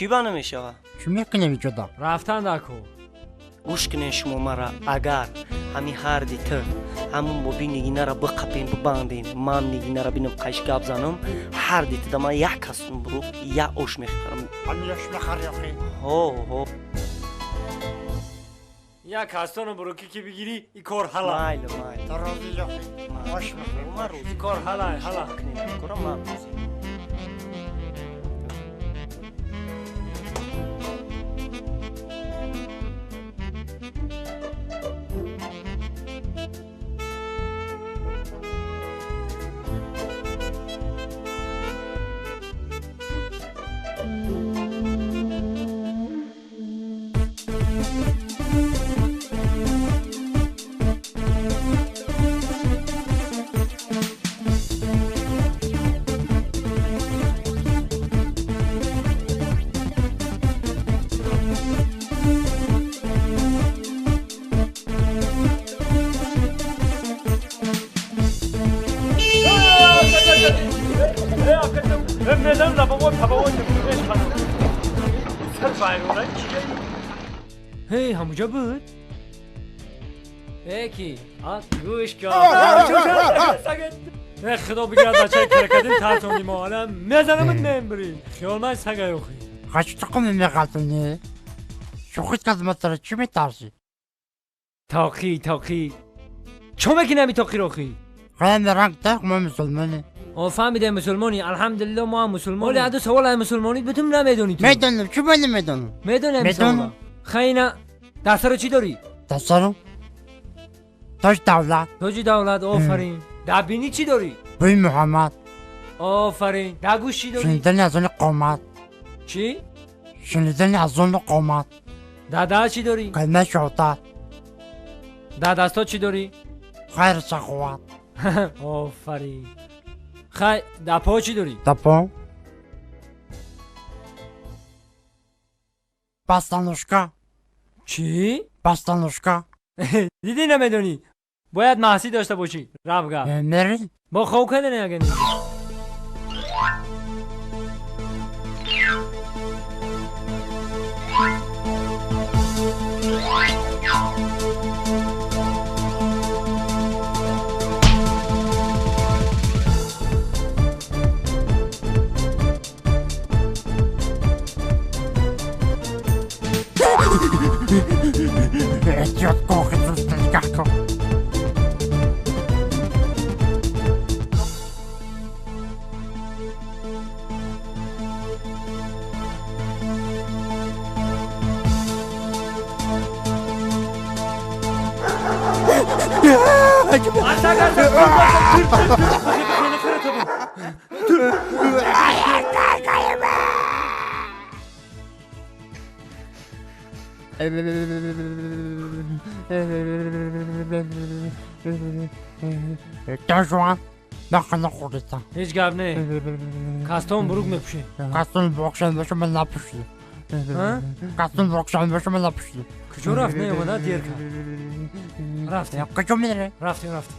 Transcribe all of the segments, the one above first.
Чӣ ба намешава? Чӣ мекунем иҷода? Рафтан дако. Гӯш кунен шумо мара, агар ҳами ҳарди ту ҳамун боби нигинара биқапен бибанден, ман нигинара бинам қайш гап занам, ҳарди ту да ман як касум бурук як ош мехӯрам. Ҳами ош мехӯри охи? Ҳо, ҳо. Як кастону буруки ки бигирӣ, и кор ҳала. Майли, майли. Ту розӣ охи? Ош мехӯри? Ман розӣ. И кор ҳала, ҳала. Кора ман розӣ. Ҳей, ҳамуҷа буд? Э ки? А, гӯш кар. Э, худо бигирад бачаи крокодил тарсонди мо. Ала мезанамат мембирӣ. Хиёл ман сагай охи. Ғаштиқум меғалтонӣ. Шӯхит кардам тара чӣ метарсӣ? Тоқӣ, тоқӣ. Чо мекунӣ ҳами тоқиро охи? Хеле ранг тақ мо мусулмонӣ. О, фаҳмидем мусулмонӣ. Алҳамдулилло мо ҳам мусулмонӣ. Оли аду савол ай мусулмонӣ бутум намедонӣ ту. Медонам, чӣ ба намедонам? Медонам Медонам. Хайна, дар саро чӣ дорӣ? Дар саро? Тоҷи давлат. Тоҷи давлат, офарин. Дар бинӣ чӣ дорӣ? Бӯи Муҳаммад. Офарин. Дар гӯш чӣ дорӣ? Шунидани азони қомат. Чӣ? Шунидани азони қомат. Дар даҳ чӣ дорӣ? Калимаи шаҳодат. Дар дастҳо чӣ дорӣ? Хайру саховат. Офарин. Хай, дар по чӣ дорӣ? Дар по? Бастанушка. Чӣ? Бастанушка. Дидӣ намедонӣ? Бояд маҳсӣ дошта бошӣ. Равга. Мерӣ? Бо хов кардани агар нигӣ. Эҳтиёт кун, хисуста нигаҳ кун. Дожуан, ман хона хӯрдистам. Ҳеҷ гап не. Кастон бурук мепӯшем. Кастон бурукшан боша ман напӯшидам. Кастон бурукшан боша ман напӯшидам. Куҷо рафт? Не омада дер кард. Рафтем. Куҷо мере? Рафтем, рафтем.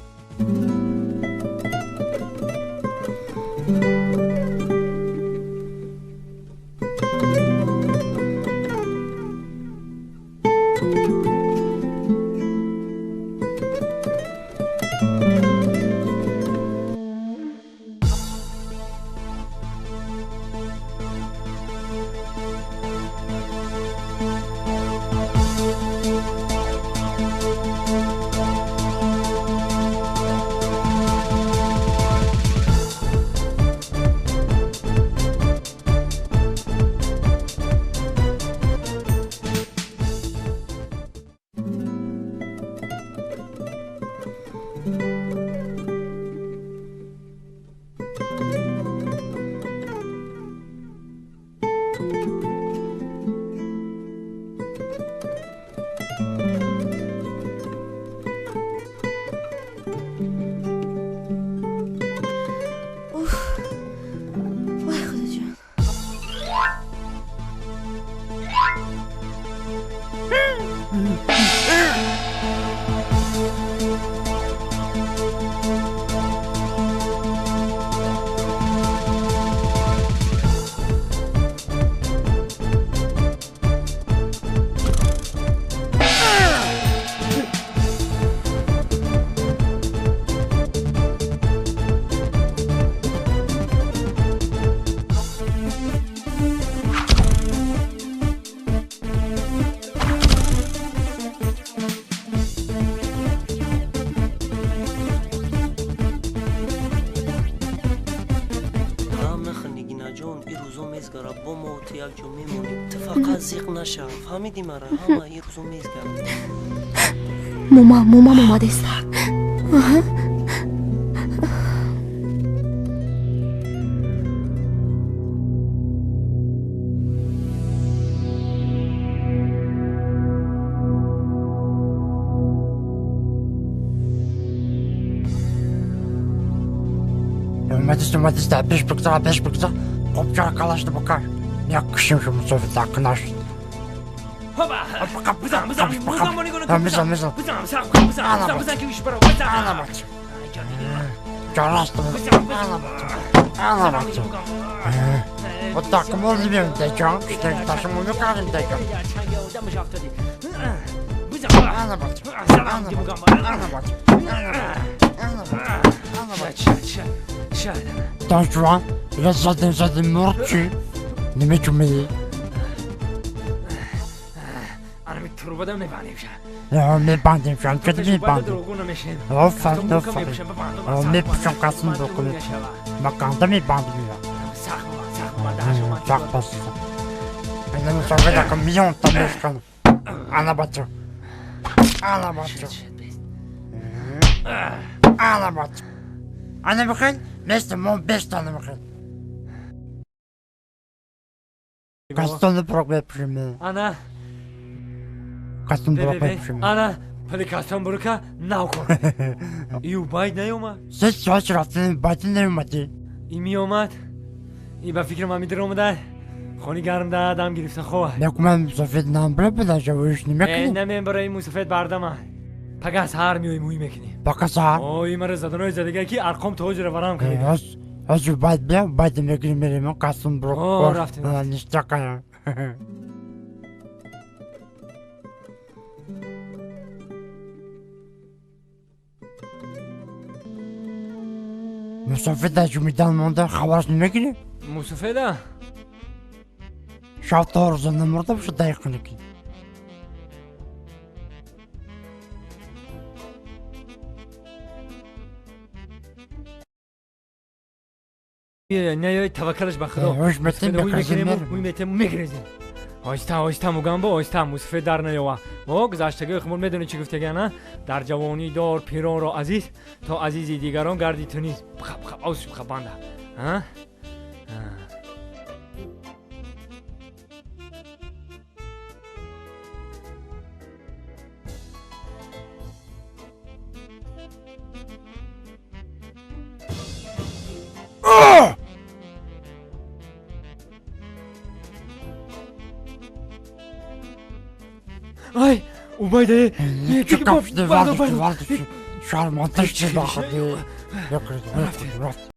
мемонем. Ту фақат зиқ наша. Фаҳмидӣ мара? Ҳама ин рӯзо мезгам. Момам омадест. Омадист, пеш бигзар, қопчара калашда бакар. Як кишим шу мусофир дакнаш. Бизан, бизан, бизан, бизан, бизан. Бизан, бизан, бизан, бизан, ки иш бара. Бизан. Ана бач. Жарасты. Ана бач. Ана бач. Вот так можно дечам, ташым мукарым дечам. Ана бач. Ана бач. Ана бач. Ана бач. Ана бач. Донжуан, задын мурчи. Неме чумеи? Анами турбада мебандем ша. Мебандем ша, чё мебандем? Офарин, офарин. Мепушам касым докуми. Маканда мебандем я. Сах бас. Менем сагада миллион тамешкан. Ана бача. Ана бача. Ана бача. Ана бихел, место мон бест ана бихел. Кастон брок мепушим. Ана. Кастон брок мепушим. Ана, пали кастон брука нав кор. И убайд наёмад? Се соат рафтем, байд наёмади. И меомад. И ба фикри ман медаромада. Хони гарм да дам гирифта хова. Мекумам мусофир нам бра буда жавиш намекунӣ? Намем барои мусофир бардама. Пага саҳар меоем ӯй мекунӣ. Пага саҳар? Ой, мара заданои задага ки арқом тоҷра варам кардем. Аз байд бия, байд мегирем мерем кастон брок. О, рафтем. Ништакая. Мусофир ҷумидан монда хабараш намегирӣ? Мусофида? Шаб то рӯза намурда бошад дайқуники. Не, таваккалаш ба Худо. Ҳуш метем метем мегрезем. Оҳиста, оҳиста мугамбо, оҳиста мусофир дар наёва. Мо гузаштагиҳои худмон медонӣ чӣ гуфтагиан, а? Дар ҷавонӣ дор пиронро азиз, то азизи дигарон гарди ту низ. Бқа, бқа, авс бқа банда. А? Ай, убайда, чӣ кафшиди, вардиши, шарманда шуди, бахади. Рафт.